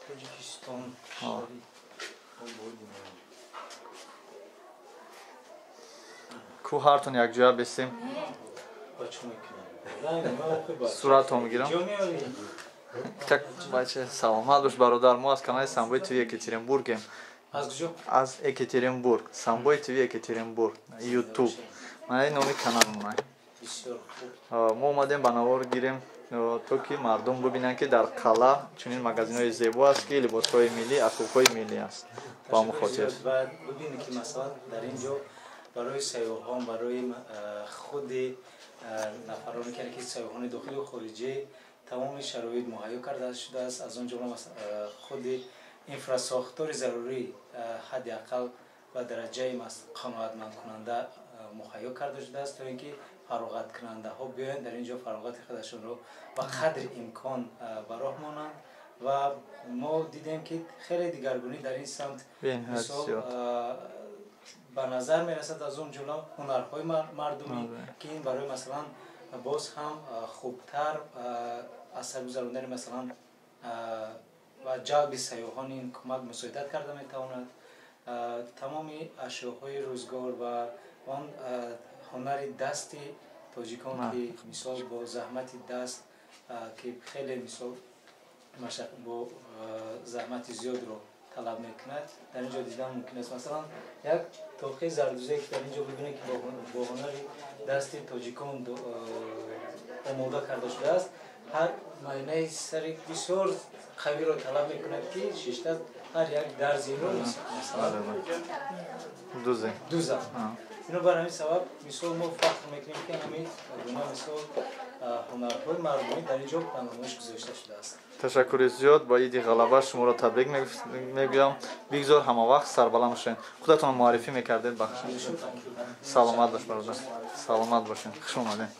Тоҷикистон. Ку ҳартон якҷоя бесем. Суратҳо мегирам. Так, бача, саломат бош, бародар. Мо аз канали Самбои ТВ Екатеринбургем. Аз куҷо? Аз Екатеринбург. Самбои ТВ Екатеринбург. Ютуб. Мана ин номи каналмон. Мо омадем ба навор гирем, то ки мардум бубинанд, ки дар қалъа чунин магазинҳои зебо аст, ки либосҳои миллӣ, асбобҳои миллӣ аст. Ба ҳамон хотир. Бубинед, ки масалан дар ин ҷо барои сайёҳон, барои худи нафароне, ки сайёҳони дохилу хориҷӣ, тамоми шароит муҳайё карда шудааст. Аз он ҷумла худи инфрасохтори зарурӣ ҳадди ақал ба дараҷаи қаноатмандкунанда муҳайё карда шудааст, то ин ки фароғаткунандаҳо биёянд, дар ин ҷо фароғати худашонро ба қадри имкон ба роҳ монанд. Ва мо дидем, ки хеле дигаргунӣ дар ин самт мисол ба назар мерасад, аз он ҷумла ҳунарҳои мардумӣ, ки ин барои масалан боз ҳам хубтар аз сар гузарондани масалан ва ҷалби сайёҳон ин кӯмак мусоидат карда метавонад. Тамоми ашёҳои рӯзгор ва он ҳунари дасти тоҷикон, ки мисол бо заҳмати даст, ки хеле мисол бо заҳмати зиёдро талаб мекунад, дар ин ҷо дидан мумкин аст. Масалан, як тоқи зардӯзие, ки дар ин ҷо бибинед, ки бо ҳунари дасти тоҷикон омода карда шудааст, ҳар майнаи сари бисёр қавиро талаб мекунад, ки шишта ҳар як дарзиро дузад. Ино бар ҳамин сабаб мисол мо фахр мекунем, ки ҳамин гуна мисол ҳунарҳои мардумӣ дар ин ҷо ба намоиш гузошта шудааст. Ташаккури зиёд. Ба иди ғалаба шуморо табрик мегӯям. Бигзор ҳамавақт сарбаланд бошед. Худатон муаррифӣ мекардед, бахшед. Саломат бош, бародар, саломат бошед, хуш омадед.